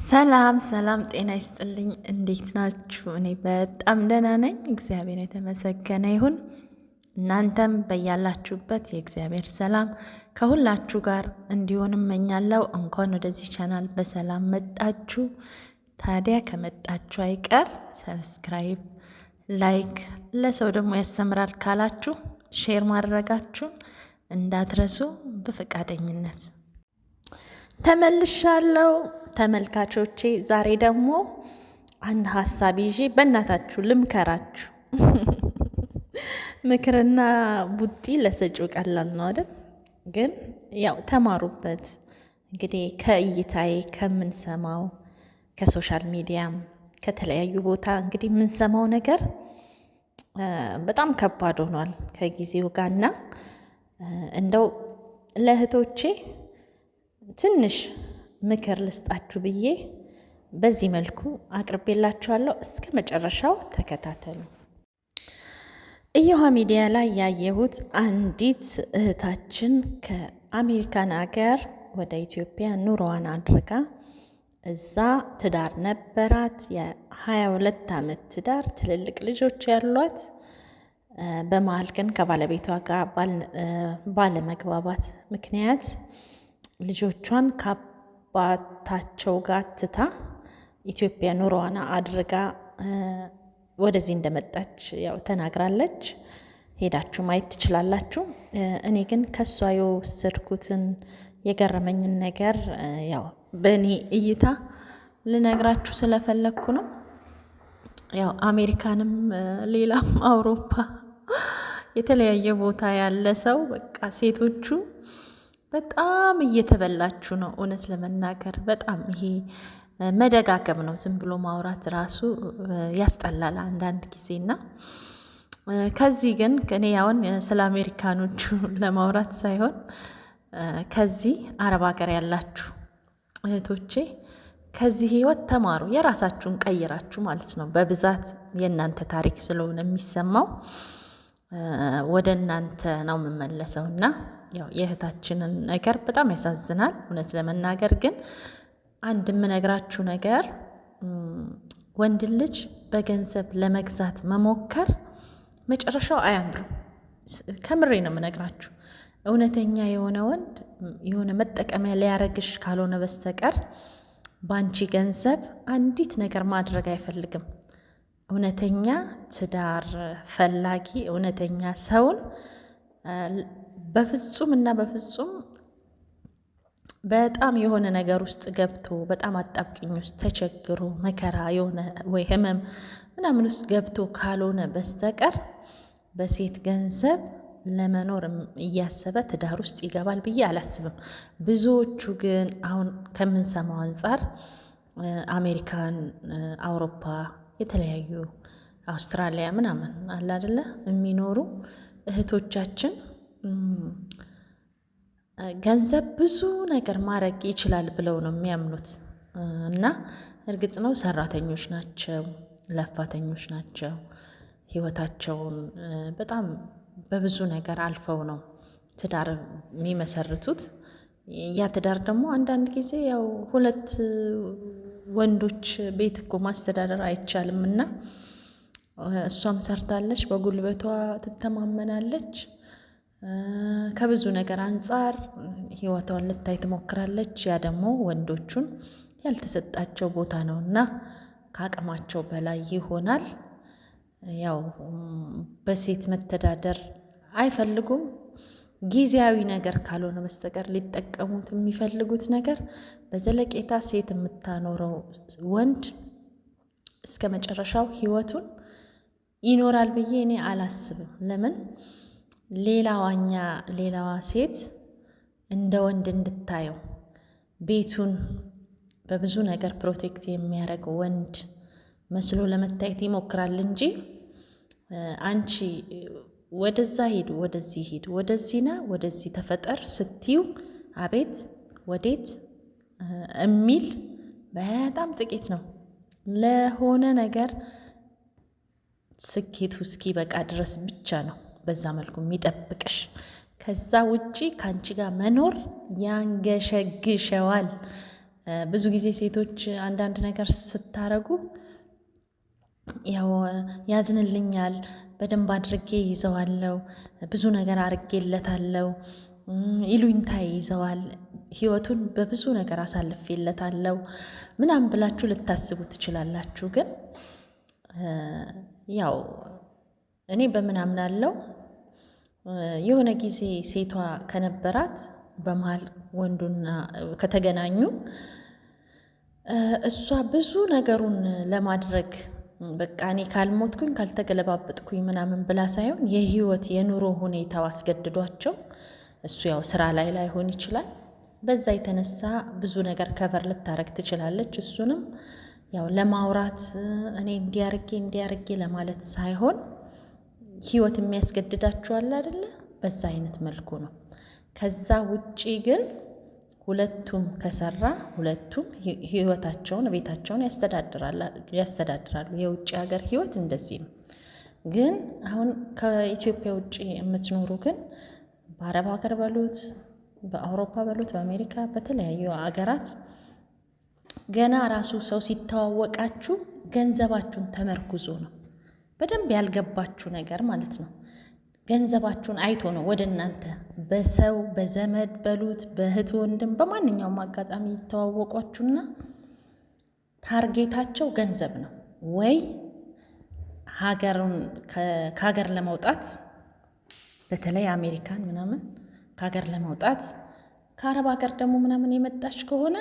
ሰላም ሰላም፣ ጤና ይስጥልኝ። እንዴት ናችሁ? እኔ በጣም ደህና ነኝ፣ እግዚአብሔር የተመሰገነ ይሁን። እናንተም በያላችሁበት የእግዚአብሔር ሰላም ከሁላችሁ ጋር እንዲሆን እመኛለሁ። እንኳን ወደዚህ ቻናል በሰላም መጣችሁ። ታዲያ ከመጣችሁ አይቀር subscribe፣ like፣ ለሰው ደግሞ ያስተምራል ካላችሁ share ማድረጋችሁን እንዳትረሱ በፈቃደኝነት ተመልሻለሁ ተመልካቾቼ። ዛሬ ደግሞ አንድ ሀሳብ ይዤ በእናታችሁ ልምከራችሁ። ምክርና ቡጢ ለሰጪው ቀላል ነው አይደል? ግን ያው ተማሩበት። እንግዲህ ከእይታዬ ከምንሰማው ከ social media ም ከተለያዩ ቦታ እንግዲህ የምንሰማው ነገር በጣም ከባድ ሆኗል ከጊዜው ጋርና እንደው ለእህቶቼ ትንሽ ምክር ልስጣችሁ ብዬ በዚህ መልኩ አቅርቤላችኋለሁ። እስከ መጨረሻው ተከታተሉ። እዮሃ ሚዲያ ላይ ያየሁት አንዲት እህታችን ከአሜሪካን ሀገር ወደ ኢትዮጵያ ኑሮዋን አድርጋ እዛ ትዳር ነበራት። የ22 ዓመት ትዳር፣ ትልልቅ ልጆች ያሏት። በመሀል ግን ከባለቤቷ ጋር ባለመግባባት ምክንያት ልጆቿን ከአባታቸው ጋር ትታ ኢትዮጵያ ኑሮዋን አድርጋ ወደዚህ እንደመጣች ያው ተናግራለች። ሄዳችሁ ማየት ትችላላችሁ። እኔ ግን ከሷ የወሰድኩትን የገረመኝን ነገር ያው በእኔ እይታ ልነግራችሁ ስለፈለግኩ ነው። ያው አሜሪካንም ሌላም አውሮፓ የተለያየ ቦታ ያለ ሰው በቃ ሴቶቹ በጣም እየተበላችሁ ነው። እውነት ለመናገር በጣም ይሄ መደጋገም ነው። ዝም ብሎ ማውራት ራሱ ያስጠላል አንዳንድ ጊዜና ከዚህ ግን እኔ አሁን ስለ አሜሪካኖቹ ለማውራት ሳይሆን ከዚህ አረብ ሀገር ያላችሁ እህቶቼ ከዚህ ህይወት ተማሩ፣ የራሳችሁን ቀይራችሁ ማለት ነው። በብዛት የእናንተ ታሪክ ስለሆነ የሚሰማው ወደ እናንተ ነው የምመለሰው እና ያው የእህታችንን ነገር በጣም ያሳዝናል። እውነት ለመናገር ግን አንድ የምነግራችሁ ነገር ወንድ ልጅ በገንዘብ ለመግዛት መሞከር መጨረሻው አያምርም። ከምሬ ነው የምነግራችሁ። እውነተኛ የሆነ ወንድ የሆነ መጠቀሚያ ሊያረግሽ ካልሆነ በስተቀር በአንቺ ገንዘብ አንዲት ነገር ማድረግ አይፈልግም። እውነተኛ ትዳር ፈላጊ እውነተኛ ሰውን በፍጹም እና በፍጹም በጣም የሆነ ነገር ውስጥ ገብቶ በጣም አጣብቂኝ ውስጥ ተቸግሮ መከራ የሆነ ወይ ህመም ምናምን ውስጥ ገብቶ ካልሆነ በስተቀር በሴት ገንዘብ ለመኖር እያሰበ ትዳር ውስጥ ይገባል ብዬ አላስብም። ብዙዎቹ ግን አሁን ከምንሰማው አንጻር አሜሪካን፣ አውሮፓ፣ የተለያዩ አውስትራሊያ ምናምን አለ አይደለ የሚኖሩ እህቶቻችን ገንዘብ ብዙ ነገር ማድረግ ይችላል ብለው ነው የሚያምኑት። እና እርግጥ ነው ሰራተኞች ናቸው፣ ለፋተኞች ናቸው። ህይወታቸውን በጣም በብዙ ነገር አልፈው ነው ትዳር የሚመሰርቱት። ያ ትዳር ደግሞ አንዳንድ ጊዜ ያው ሁለት ወንዶች ቤት እኮ ማስተዳደር አይቻልም እና እሷም ሰርታለች፣ በጉልበቷ ትተማመናለች። ከብዙ ነገር አንጻር ህይወቷን ልታይ ትሞክራለች። ያ ደግሞ ወንዶቹን ያልተሰጣቸው ቦታ ነው እና ከአቅማቸው በላይ ይሆናል። ያው በሴት መተዳደር አይፈልጉም። ጊዜያዊ ነገር ካልሆነ በስተቀር ሊጠቀሙት የሚፈልጉት ነገር በዘለቄታ ሴት የምታኖረው ወንድ እስከ መጨረሻው ህይወቱን ይኖራል ብዬ እኔ አላስብም። ለምን ሌላዋኛ ሌላዋ ሴት እንደ ወንድ እንድታየው ቤቱን በብዙ ነገር protect የሚያደርግ ወንድ መስሎ ለመታየት ይሞክራል እንጂ አንቺ ወደዛ ሂድ፣ ወደዚህ ሂድ፣ ወደዚህ ና፣ ወደዚህ ተፈጠር ስትዩ አቤት ወዴት የሚል በጣም ጥቂት ነው። ለሆነ ነገር ስኬቱ እስኪበቃ ድረስ ብቻ ነው በዛ መልኩ የሚጠብቅሽ። ከዛ ውጪ ከአንቺ ጋር መኖር ያንገሸግሸዋል። ብዙ ጊዜ ሴቶች አንዳንድ ነገር ስታረጉ ያው ያዝንልኛል፣ በደንብ አድርጌ ይዘዋለው፣ ብዙ ነገር አርጌለታለው፣ ይሉኝታ ይዘዋል፣ ህይወቱን በብዙ ነገር አሳልፌለታለው ምናምን ብላችሁ ልታስቡ ትችላላችሁ። ግን ያው እኔ በምን አምናለሁ፣ የሆነ ጊዜ ሴቷ ከነበራት በመሀል ወንዱና ከተገናኙ እሷ ብዙ ነገሩን ለማድረግ በቃ እኔ ካልሞትኩኝ ካልተገለባበጥኩኝ ምናምን ብላ ሳይሆን የህይወት የኑሮ ሁኔታው አስገድዷቸው፣ እሱ ያው ስራ ላይ ላይሆን ይችላል። በዛ የተነሳ ብዙ ነገር cover ልታረግ ትችላለች። እሱንም ያው ለማውራት እኔ እንዲያርጌ እንዲያርጌ ለማለት ሳይሆን ህይወት የሚያስገድዳችኋል አይደለ? በዛ አይነት መልኩ ነው። ከዛ ውጪ ግን ሁለቱም ከሰራ ሁለቱም ህይወታቸውን ቤታቸውን ያስተዳድራሉ። የውጭ ሀገር ህይወት እንደዚህ ነው። ግን አሁን ከኢትዮጵያ ውጭ የምትኖሩ ግን በአረብ ሀገር በሉት፣ በአውሮፓ በሉት፣ በአሜሪካ፣ በተለያዩ ሀገራት ገና ራሱ ሰው ሲተዋወቃችሁ ገንዘባችሁን ተመርኩዞ ነው። በደንብ ያልገባችሁ ነገር ማለት ነው። ገንዘባችሁን አይቶ ነው ወደ እናንተ በሰው በዘመድ በሉት፣ በእህት ወንድም፣ በማንኛውም አጋጣሚ ይተዋወቋችሁና ታርጌታቸው ገንዘብ ነው፣ ወይ ሀገሩን ከሀገር ለመውጣት፣ በተለይ አሜሪካን ምናምን ከሀገር ለመውጣት፣ ከአረብ ሀገር ደግሞ ምናምን የመጣች ከሆነ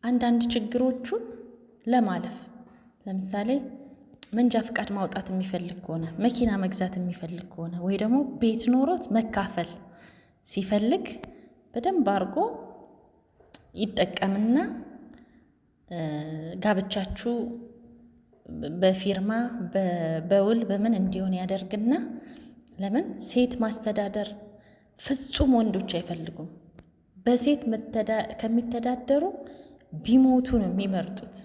አንዳንድ ችግሮቹን ለማለፍ፣ ለምሳሌ መንጃ ፍቃድ ማውጣት የሚፈልግ ከሆነ፣ መኪና መግዛት የሚፈልግ ከሆነ፣ ወይ ደግሞ ቤት ኖሮት መካፈል ሲፈልግ በደንብ አድርጎ ይጠቀምና ጋብቻችሁ በፊርማ በውል በምን እንዲሆን ያደርግና ለምን ሴት ማስተዳደር ፍጹም ወንዶች አይፈልጉም። በሴት ከሚተዳደሩ ቢሞቱ ነው የሚመርጡት።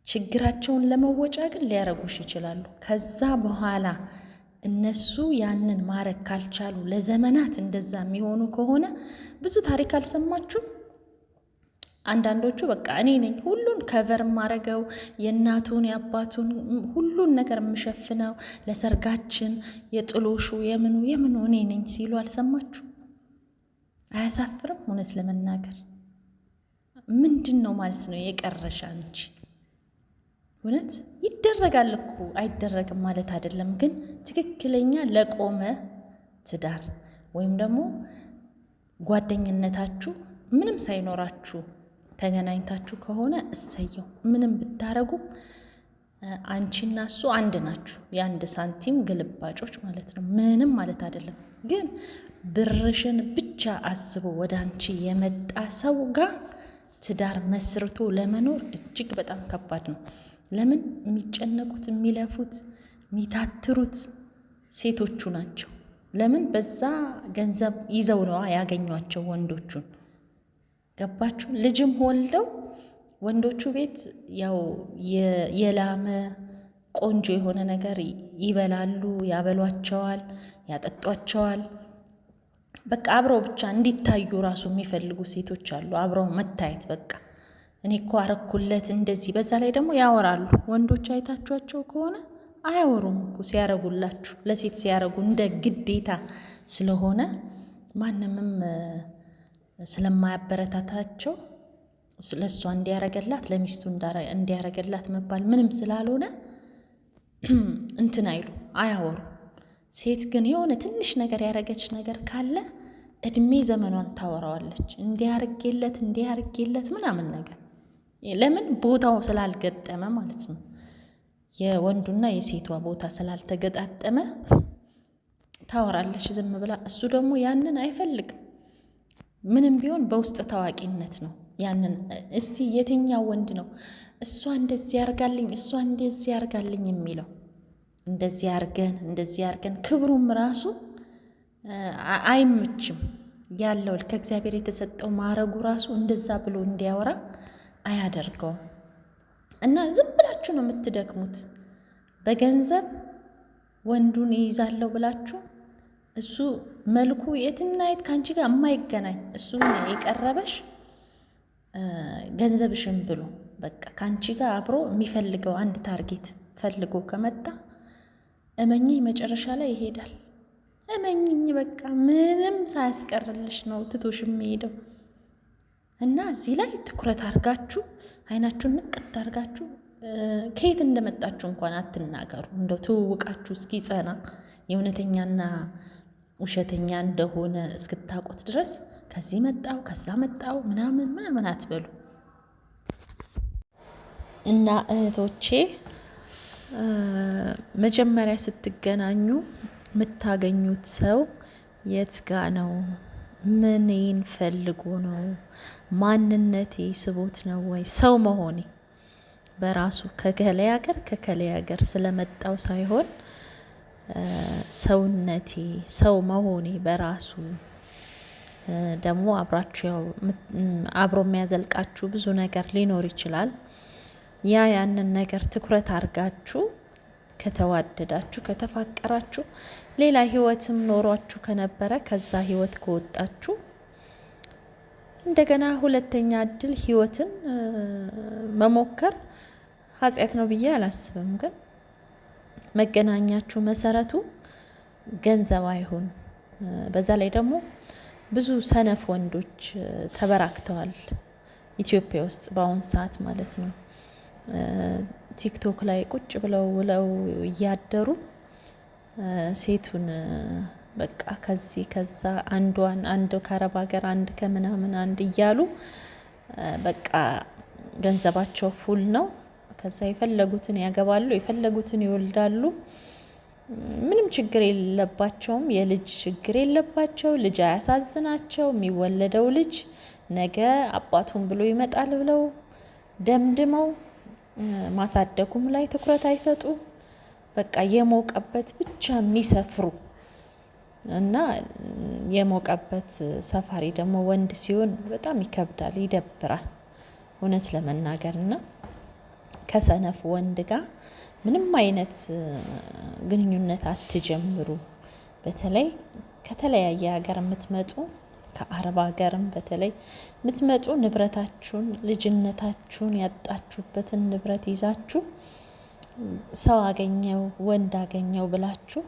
ችግራቸውን ለመወጫ ግን ሊያረጉሽ ይችላሉ። ከዛ በኋላ እነሱ ያንን ማድረግ ካልቻሉ ለዘመናት እንደዛ የሚሆኑ ከሆነ ብዙ ታሪክ አልሰማችሁም? አንዳንዶቹ በቃ እኔ ነኝ ሁሉን cover የማረገው፣ የእናቱን የአባቱን ሁሉን ነገር የምሸፍነው፣ ለሰርጋችን የጥሎሹ የምኑ የምኑ እኔ ነኝ ሲሉ አልሰማችሁ? አያሳፍርም? እውነት ለመናገር ምንድን ነው ማለት ነው የቀረሽ አንቺ? እውነት ይደረጋል እኮ፣ አይደረግም ማለት አይደለም። ግን ትክክለኛ ለቆመ ትዳር ወይም ደግሞ ጓደኝነታችሁ ምንም ሳይኖራችሁ ተገናኝታችሁ ከሆነ እሰየው። ምንም ብታረጉም አንቺና እሱ አንድ ናችሁ፣ የአንድ ሳንቲም ግልባጮች ማለት ነው። ምንም ማለት አይደለም። ግን ብርሽን ብቻ አስቦ ወደ አንቺ የመጣ ሰው ጋር ትዳር መስርቶ ለመኖር እጅግ በጣም ከባድ ነው። ለምን የሚጨነቁት፣ የሚለፉት፣ የሚታትሩት ሴቶቹ ናቸው። ለምን በዛ ገንዘብ ይዘው ነዋ ያገኟቸው ወንዶቹን። ገባችሁ? ልጅም ወልደው ወንዶቹ ቤት ያው የላመ ቆንጆ የሆነ ነገር ይበላሉ፣ ያበሏቸዋል፣ ያጠጧቸዋል። በቃ አብረው ብቻ እንዲታዩ ራሱ የሚፈልጉ ሴቶች አሉ። አብረው መታየት፣ በቃ እኔ እኮ አረኩለት እንደዚህ። በዛ ላይ ደግሞ ያወራሉ። ወንዶች አይታችኋቸው ከሆነ አያወሩም እኮ ሲያረጉላችሁ፣ ለሴት ሲያረጉ እንደ ግዴታ ስለሆነ ማንምም ስለማያበረታታቸው ለእሷ እንዲያረገላት ለሚስቱ እንዲያረገላት መባል ምንም ስላልሆነ እንትን አይሉ፣ አያወሩ። ሴት ግን የሆነ ትንሽ ነገር ያረገች ነገር ካለ እድሜ ዘመኗን ታወራዋለች። እንዲያርጌለት እንዲያርጌለት ምናምን ነገር። ለምን? ቦታው ስላልገጠመ ማለት ነው። የወንዱና የሴቷ ቦታ ስላልተገጣጠመ ታወራለች ዝም ብላ። እሱ ደግሞ ያንን አይፈልግም። ምንም ቢሆን በውስጥ ታዋቂነት ነው። ያንን እስቲ የትኛው ወንድ ነው እሷ እንደዚህ ያርጋልኝ፣ እሷ እንደዚህ ያርጋልኝ የሚለው? እንደዚህ ያርገን እንደዚህ ያርገን ክብሩም ራሱ አይመችም። ያለው ከእግዚአብሔር የተሰጠው ማረጉ ራሱ እንደዛ ብሎ እንዲያወራ አያደርገውም። እና ዝም ብላችሁ ነው የምትደክሙት። በገንዘብ ወንዱን ይይዛለሁ ብላችሁ እሱ መልኩ የትና የት ከአንቺ ጋር የማይገናኝ፣ እሱን የቀረበሽ ገንዘብሽን ብሎ በቃ ከአንቺ ጋር አብሮ የሚፈልገው አንድ target ፈልጎ ከመጣ እመኚኝ መጨረሻ ላይ ይሄዳል። እመኚኝ በቃ ምንም ሳያስቀርልሽ ነው ትቶሽ የሚሄደው። እና እዚህ ላይ ትኩረት አድርጋችሁ፣ አይናችሁን ንቅት አድርጋችሁ፣ ከየት እንደመጣችሁ እንኳን አትናገሩ። እንደው ትውውቃችሁ እስኪጸና፣ የእውነተኛና ውሸተኛ እንደሆነ እስክታውቁት ድረስ ከዚህ መጣው ከዛ መጣው ምናምን ምናምን አትበሉ። እና እህቶቼ፣ መጀመሪያ ስትገናኙ የምታገኙት ሰው የት ጋ ነው? ምኔን ፈልጎ ነው? ማንነቴ ስቦት ነው ወይ? ሰው መሆኔ በራሱ ከከሌ ሀገር ከከሌ ሀገር ስለመጣው ሳይሆን ሰውነቴ፣ ሰው መሆኔ በራሱ ደግሞ አብራችሁ ያው አብሮ የሚያዘልቃችሁ ብዙ ነገር ሊኖር ይችላል። ያንን ነገር ትኩረት አድርጋችሁ ከተዋደዳችሁ፣ ከተፋቀራችሁ፣ ሌላ ህይወትም ኖሯችሁ ከነበረ ከዛ ህይወት ከወጣችሁ እንደገና ሁለተኛ እድል ህይወትን መሞከር ኃጢአት ነው ብዬ አላስብም። ግን መገናኛችሁ መሰረቱ ገንዘብ አይሁን። በዛ ላይ ደግሞ ብዙ ሰነፍ ወንዶች ተበራክተዋል ኢትዮጵያ ውስጥ በአሁን ሰዓት ማለት ነው። ቲክቶክ ላይ ቁጭ ብለው ውለው እያደሩ ሴቱን በቃ ከዚህ ከዛ አንዷን፣ አንድ ከአረብ ሀገር፣ አንድ ከምናምን፣ አንድ እያሉ በቃ ገንዘባቸው full ነው። ከዛ የፈለጉትን ያገባሉ፣ የፈለጉትን ይወልዳሉ። ምንም ችግር የለባቸውም። የልጅ ችግር የለባቸው። ልጅ አያሳዝናቸው። የሚወለደው ልጅ ነገ አባቱን ብሎ ይመጣል ብለው ደምድመው ማሳደጉም ላይ ትኩረት አይሰጡ። በቃ የሞቀበት ብቻ የሚሰፍሩ እና የሞቀበት ሰፋሪ ደግሞ ወንድ ሲሆን በጣም ይከብዳል፣ ይደብራል እውነት ለመናገር። እና ከሰነፍ ወንድ ጋር ምንም አይነት ግንኙነት አትጀምሩ። በተለይ ከተለያየ ሀገር የምትመጡ፣ ከአረብ ሀገርም በተለይ የምትመጡ፣ ንብረታችሁን፣ ልጅነታችሁን ያጣችሁበትን ንብረት ይዛችሁ ሰው አገኘው፣ ወንድ አገኘው ብላችሁ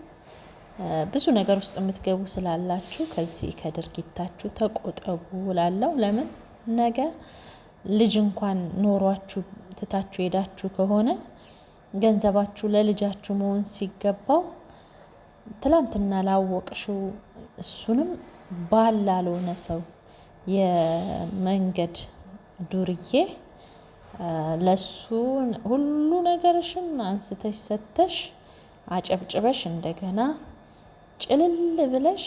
ብዙ ነገር ውስጥ የምትገቡ ስላላችሁ ከዚህ ከድርጊታችሁ ተቆጠቡ እላለሁ። ለምን ነገ ልጅ እንኳን ኖሯችሁ ትታችሁ ሄዳችሁ ከሆነ ገንዘባችሁ ለልጃችሁ መሆን ሲገባው ትላንትና ላወቅሽው፣ እሱንም ባል ላልሆነ ሰው፣ የመንገድ ዱርዬ፣ ለሱ ሁሉ ነገርሽን አንስተሽ ሰተሽ፣ አጨብጭበሽ፣ እንደገና ጭልል ብለሽ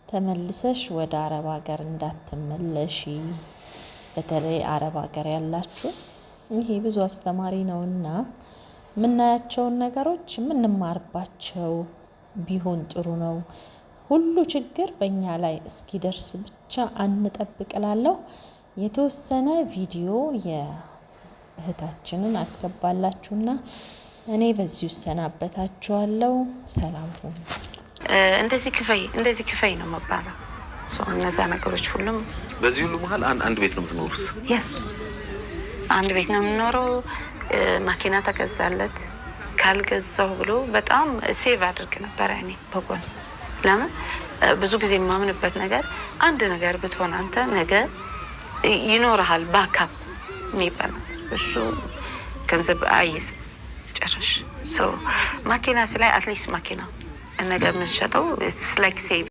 ተመልሰሽ ወደ አረብ ሀገር እንዳትመለሺ። በተለይ አረብ ሀገር ያላችሁ ይሄ ብዙ አስተማሪ ነውና የምናያቸውን ነገሮች የምንማርባቸው ቢሆን ጥሩ ነው። ሁሉ ችግር በእኛ ላይ እስኪደርስ ብቻ አንጠብቅ እላለሁ። የተወሰነ ቪዲዮ የእህታችንን አስገባላችሁና እኔ በዚሁ እሰናበታችኋለሁ። ሰላም ሁኑ። እንደዚህ ክፈይ፣ እንደዚህ ክፈይ ነው መባለው። እነዛ ነገሮች ሁሉም በዚህ ሁሉ መሀል አንድ ቤት ነው የምትኖሩት? Yes፣ አንድ ቤት ነው የምንኖረው። መኪና ተገዛለት። ካልገዛሁ ብሎ በጣም save አድርግ ነበረ እኔ በጎን። ለምን ብዙ ጊዜ የማምንበት ነገር አንድ ነገር ብትሆን አንተ ነገ ይኖርሃል backup የሚባል ነገር። እሱ ገንዘብ አይይዝም ጭራሽ። መኪና ስላይ at least መኪና ነገ የምንሸጠው like save